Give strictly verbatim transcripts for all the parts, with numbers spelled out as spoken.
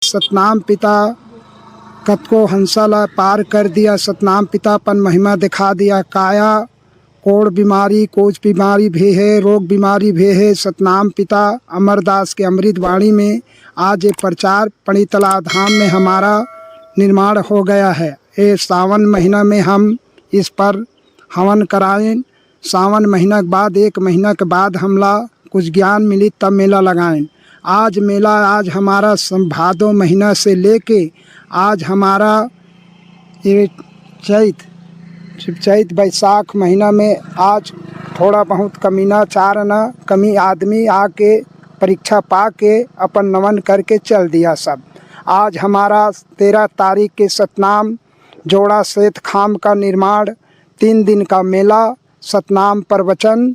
सतनाम पिता कतको हंसा ला पार कर दिया। सतनाम पिता अपन महिमा दिखा दिया। काया कोड़ बीमारी, कोच बीमारी भी है, रोग बीमारी भी है। सतनाम पिता अमरदास के अमृत वाणी में आज ये प्रचार पणीतला धाम में हमारा निर्माण हो गया है। ये सावन महीना में हम इस पर हवन कराएं। सावन महीना के बाद, एक महीना के बाद हमला कुछ ज्ञान मिली, तब मेला लगाएं। आज मेला, आज हमारा सम-, भादो महीना से लेके आज हमारा ये चैत, चैत बैसाख महीना में आज थोड़ा बहुत कमीना चार न कमी आदमी आके परीक्षा पा के अपन नमन करके चल दिया सब। आज हमारा तेरह तारीख के सतनाम जोड़ा श्वेत खाम का निर्माण, तीन दिन का मेला, सतनाम प्रवचन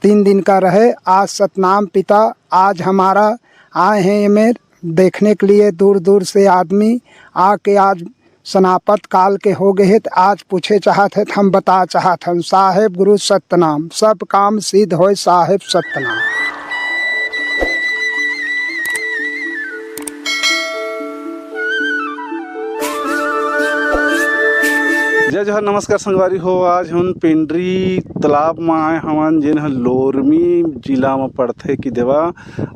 तीन दिन का रहे। आज सतनाम पिता आज हमारा आए हैं एमेर देखने के लिए, दूर दूर से आदमी आके आज समाप्त काल के हो गए हैं। तो आज पूछे चाहत है, हम बता चाहत हन, साहेब गुरु सतनाम, सब काम सिद्ध होए साहेब सतनाम। जय जोहार, नमस्कार संगवारी हो। आज हमन पेंड्री तालाब म आए हवन, जेन ह लोरमी जिला म पड़थे कि देवा,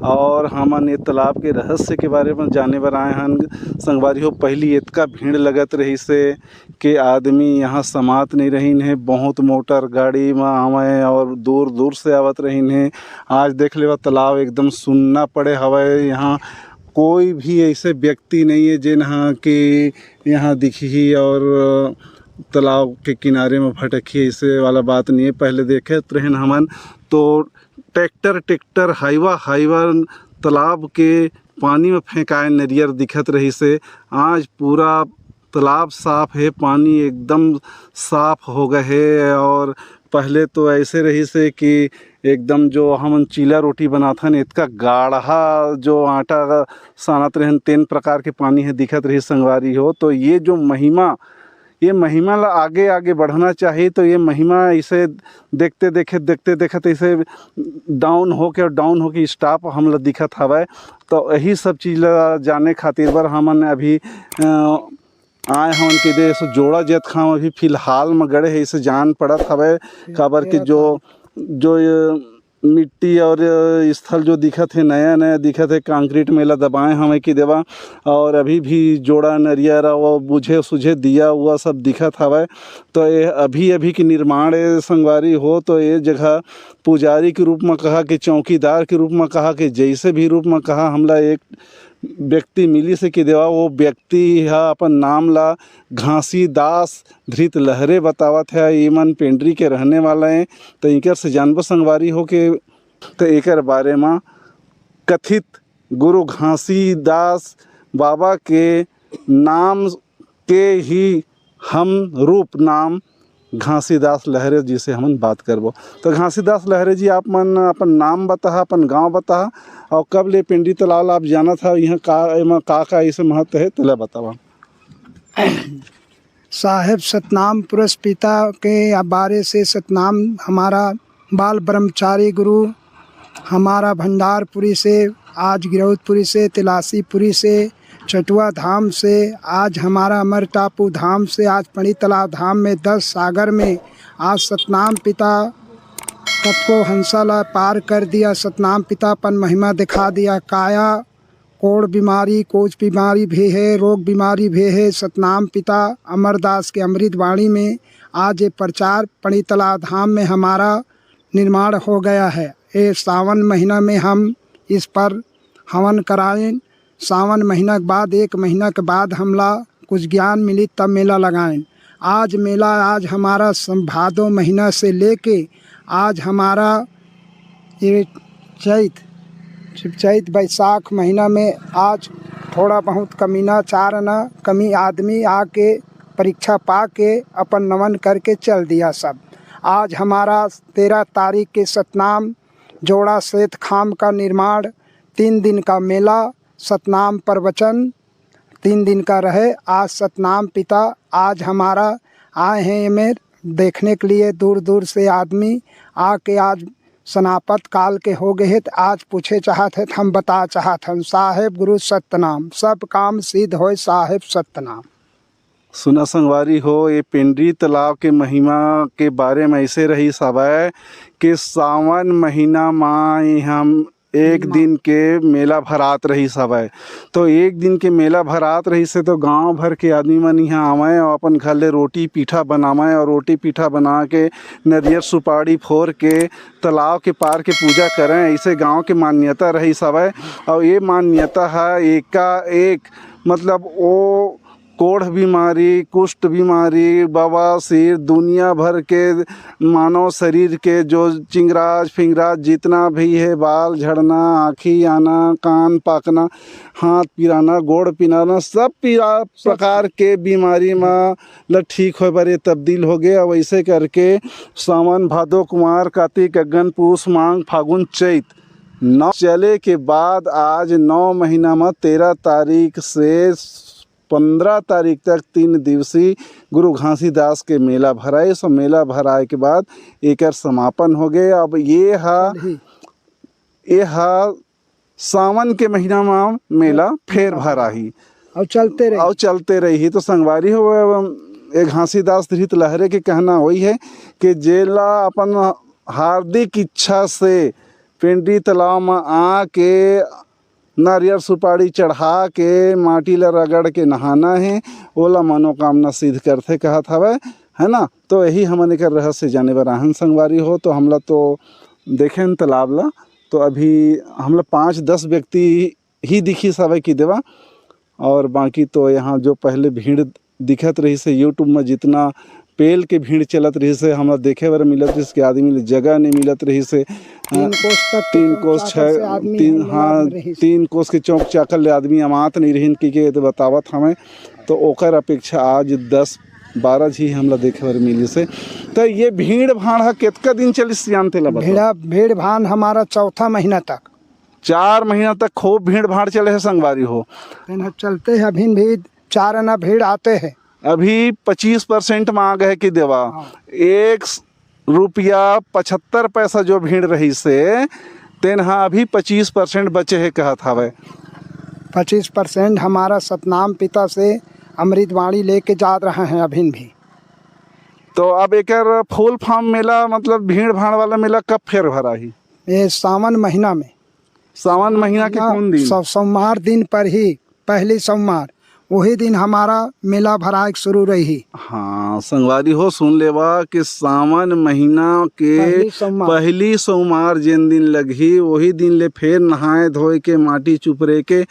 और हमन ये तालाब के रहस्य के बारे म जाने बर आए हन। संगवारी हो, पहली इतका भीड़ लगत रहिस हे कि आदमी यहाँ समात नहीं रहिन हे, बहुत मोटर गाड़ी म आवे और दूर दूर से आवत रहिन हे। आज देख लेवा, तालाब एकदम सुन्ना पड़े हवय। यहाँ कोई भी ऐसे व्यक्ति नहीं है जेन ह के यहाँ दिखही और तालाब के किनारे में भटकही, ऐसे वाला बात नहीं है। पहले देखे रहन हमन तो ट्रैक्टर, ट्रैक्टर, हाईवा, हाईवा तालाब के पानी में फेंकाए नरियर दिखत रहिस हे। आज पूरा तालाब साफ है, पानी एकदम साफ हो गए है। और पहले तो ऐसे रहिस हे कि एकदम जो हमन चीला रोटी बनाथन, इतका गाढ़ा जो आटा सानत रहन, तेन प्रकार के पानी है दिखत रहिस संगवारी हो। तो ये जो महिमा, ये महिमा ला आगे आगे बढ़ना चाहिए। तो ये महिमा इसे देखते देखे, देखते देखते इसे डाउन होके और डाउन होके स्टॉप हमला दिखत हवय। तो यही सब चीज ला जाने खातिर बर हमन अभी अ, आए हमन के देश जोड़ा जैतखाम अभी फिलहाल म गड़े हे, इसे जान पड़त हवय, काबर के जो, जो ये मिट्टी और ये स्थल जो दिखत हे, नया नया दिखत हे, कंक्रीट में ला दबाए हवय कि देवा, और अभी भी जोड़ा नरियर वो बुझे सुझे दिया हुआ सब दिखत हवय। तो ये अभी अभी के निर्माण ए संगवारी हो, तो ये जगह पुजारी के रूप में कहा कि चौकीदार के रूप में कहा कि जैसे भी रूप में कहा, हमला एक व्यक्ति मिलिस हे कि देवा, वो व्यक्ति ह अपन नाम ला घासीदास धृत लहरे बतावत हे। इमन पेंड्री के रहने वाला हे, तो इकर से जानबो संगवारी हो के, तो एकर बारे म कथित गुरु घासीदास बाबा के नाम के ही हम रूप नाम घासीदास लहरे जी से हमन बात करबो। तो घासीदास लहरे जी, आप मन अपन नाम बताहा, अपन गांव बताहा, और कब ले पेंड्री तालाब ला आप जानत हा, यहाँ का, एमा का का ऐसे महत्व है, तेला बतावा। साहेब सतनाम पुरस पिता के बारे से सतनाम हमारा बाल ब्रह्मचारी गुरु हमारा भंडारपुरी से, आज गिरौदपुरी से, तिलासीपुरी से, चटुआ धाम से, आज हमारा अमर टापू धाम से, आज पणी तालाब धाम में दस सागर में आज सतनाम पिता कतको हंसा ला पार कर दिया। सतनाम पिता अपन महिमा दिखा दिया। काया कोड़ बीमारी, कोच बीमारी भी है, रोग बीमारी भी है। सतनाम पिता अमरदास के अमृत वाणी में आज ये प्रचार पणीतला धाम में हमारा निर्माण हो गया है। ये सावन महीना में हम इस पर हवन कराएं। सावन महीना के बाद, एक महीना के बाद हमला कुछ ज्ञान मिली, तब मेला लगाएं। आज मेला, आज हमारा सम-, भादो महीना से लेके आज हमारा ये चैत, चैत बैसाख महीना में आज थोड़ा बहुत कमीना चार आना कमी आदमी आके परीक्षा पा के अपन नमन करके चल दिया सब। आज हमारा तेरह तारीख के सतनाम जोड़ा श्वेत खाम का निर्माण, तीन दिन का मेला, सतनाम प्रवचन तीन दिन का रहे। आज सतनाम पिता आज हमारा आए हैं एमेर देखने के लिए, दूर दूर से आदमी आके आज सनापत काल के हो गए हे, त आज पूछे चाहत हे, त हम बता चाहत हन, साहेब गुरु सतनाम, सब काम सिद्ध होय, साहेब सतनाम। सुना संगवारी हो, ये पेंड्री तालाब के महिमा के बारे में ऐसे रहिस हवय कि सावन महीना म इहां एक दिन के मेला भरात रहिस हवय। तो एक दिन के मेला भरात रहिस हे, तो गांव भर के आदमी मन इहां आवंय और अपन घर ले रोटी पीठा बनावंय और रोटी पीठा बना के नरियर सुपारी फोर के तालाब के पार के पूजा करंय, ऐसे गांव के मान्यता रहिस हवय। और ये मान्यता ह एका एक, मतलब, ओ कोढ़ बीमारी, कुष्ठ बीमारी, बवासीर, दुनिया भर के मानव शरीर के जो चिंगराज फिंगराज जितना भी है, बाल झड़ना, आँखी आना, कान पाकना, हाथ पिराना, गोड़ पिराना, सब पीरा प्रकार के बीमारी म ल ठीक होए बर ये तब्दील हो गए। अब ऐसे करके सावन, भादो, कुमार, कातिक, अगन, पूस, मांग, फागुन, चैत नौ चले के बाद आज नौ महीना म तेरह तारीख से पंद्रह तारीख तक तीन दिवसीय गुरु घासीदास के मेला भराइस। मेला भराए के बाद एकर समापन हो गए। अब ये हा, चलही। ये हा सावन के महीना म मेला फेर भराही। अउ चलते रही। अउ चलते रही। तो संगवारी हो, ये घासीदास धृत लहरे के कहना वही है कि जेला अपन हार्दिक इच्छा से पेंड्री तालाब म आके नारियल सुपारी चढ़ा के माटी ला रगड़ के नहाना हे, ओला मनोकामना सिद्ध करथे कहत हवय, है ना। तो यही हमन एकर रहस्य जाने बर आहन संगवारी हो। तो हमला तो देखेन तालाब ला, तो अभी हमला पाँच दस व्यक्ति ही दिखिस हवय कि देवा, और बाकी तो यहाँ जो पहले भीड़ दिखत रहिस हे, YouTube में जितना पेल के भीड़ चलत रहिस हे, हमला देखे बर मिलत रहिस कि आदमी ले जगह नहीं मिलत रहिस हे। तीन कोस तक के तीन चौक कोस चाकर छः, से आदमी तीन, हम हाँ, मिलत रहिस। तीन कोस के चौक चाकर ले आदमी अमात नहीं रहिन कि के तो बतावत हमें। तो ओकर अपेक्षा आज दस बारह झी हमला देखे बर मिलिस हे। तो ये भीड़ भाड़ ह कितका दिन चलिस, जानते ला बता? भीड़, भीड़ भाड़ हमारा चौथा महीना तक। चार महीना तक खूब भीड़ भाड़ चले हे संगवारी हो। तेन ह चलते हे, अभिन भी चार आना भीड़ आते हे। अभी पच्चीस परसेंट म आ गए कि देवा। हाँ। एक रुपया पचहत्तर पैसा जो भीड़ रहिस हे, तेन ह अभी पच्चीस परसेंट बचे हे कहत हवय। पच्चीस परसेंट हमारा सतनाम पिता से अमृतवाणी लेके जात रहे हैं अभिन भी। तो अब एकर फुल फॉर्म मेला, मतलब भीड़ भाड़ वाला मेला कब फेर भराही? ये सावन महीना में। सावन महीना के हाँ, कौन दिन? सो-, सोमवार दिन पर ही, पहली सोमवार, वही दिन हमारा मेला भराए के शुरू रही। हाँ, संगवारी हो, सुन लेवा कि सावन महीना के पहली सोमवार। पहली सोमवार जेन दिन लगही, वही दिन ले फेर नहाए धोए के, माटी चुपरे के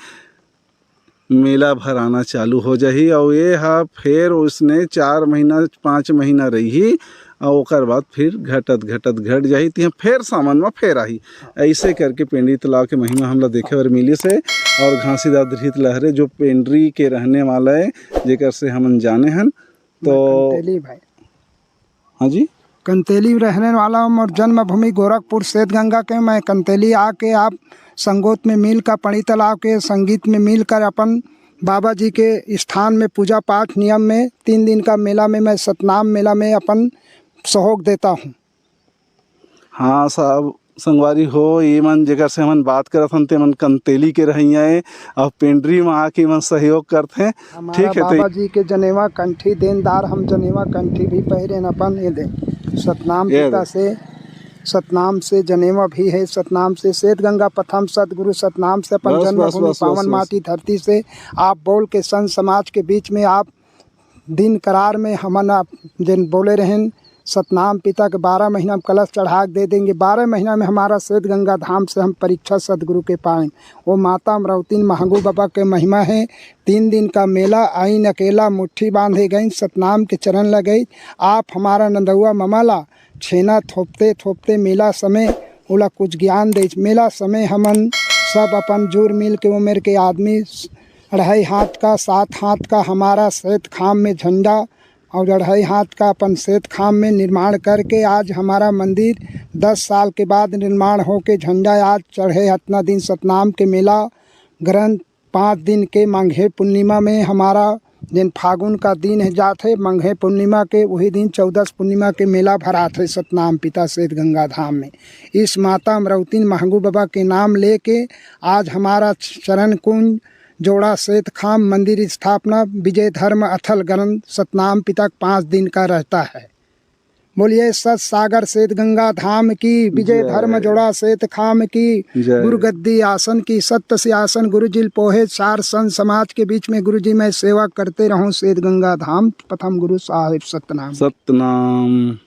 मेला भराना चालू हो जाही। अउ ये ह फेर उसने चार महीना, पाँच महीना रही, अउ ओकर बाद फिर घटत घटत घट जाही, तिहां फेर सावन म फेर आही। ऐसे करके पेंडी तालाब के महिमा हमला देखे बर मिलिस हे। और घासीदास धृत लहरे जो पेंड्री के रहने वाला है, जेकर से हमन जाने हन, तो कंतेली भाई। हाँ जी। कंतेली रहने वाला हूँ, मोर जन्मभूमि गोरखपुर, श्वेत गंगा के। मैं कंतेली आके आप संगोत में मिलकर, पड़ी तालाब के संगीत में मिलकर अपन बाबा जी के स्थान में पूजा पाठ नियम में तीन दिन का मेला में, मैं सतनाम मेला में अपन सहयोग देता हूँ। हाँ साहब, संगवारी हो, ये मन जेकर से हमन बात करत हन, ते मन कंतेली के रहइया ए, अउ पेंड्री म आके मन सहयोग करथे। हमारा ठीक है, तो बाबा जी के जनेवा कंठी देनदार, हम जनेवा कंठी भी पहिरेन अपन। ये दे, सतनाम ये पिता दे। से, सतनाम से जनेवा भी है, सतनाम से श्वेत गंगा पथम सतगुरु, सतनाम से अपन बस, बस, जन्मभूमि बस, बस, पावन बस। माटी धरती से आप बोल के संत समाज के बीच में आप दिन करार में हमन आप जेन बोले रहेन, सतनाम पिता के बारह महीना में कलश चढ़ा के दे देंगे, बारह महीना में हमारा श्वेत गंगा धाम से हम परीक्षा सदगुरु के पाएं। वो माता अमरावती महंगू बाबा के महिमा है। तीन दिन का मेला आइन अकेला, मुट्ठी बांधे गई, सतनाम के चरण लगई। आप हमारा नंदुआ ममा ला छेना थोपते थोपते मेला समय ओला कुछ ज्ञान दे। मेला समय हमन सब अपन जुर मिल के उम्र के आदमी अढ़ाई हाथ का, सात हाथ का हमारा श्वेत खाम में झंडा और अढ़ाई हाथ का अपन श्वेत खाम में निर्माण करके आज हमारा मंदिर दस साल के बाद निर्माण होके झंडा आज चढ़े। इतना दिन सतनाम के मेला ग्रंथ पाँच दिन के माघे पूर्णिमा में हमारा जिन फागुन का दिन है जात है मंगहे पूर्णिमा के, वही दिन चौदस पूर्णिमा के मेला भरात है सतनाम पिता सेत गंगा धाम में। इस माता अमरौतिन महगू बाबा के नाम लेके आज हमारा चरण कुंज जोड़ा सेत खाम मंदिर स्थापना विजय धर्म अथल ग्रंथ सतनाम पिता के पाँच दिन का रहता है। बोलिए सत सागर सेत गंगा धाम की, विजय धर्म जोड़ा सेत खाम की, गुरु गद्दी आसन की, सत्य सिंहासन गुरु जी पोहे चार संत समाज के बीच में गुरु जी मैं सेवा करते रहूं सेत गंगा धाम प्रथम गुरु साहिब सतनाम। सतनाम।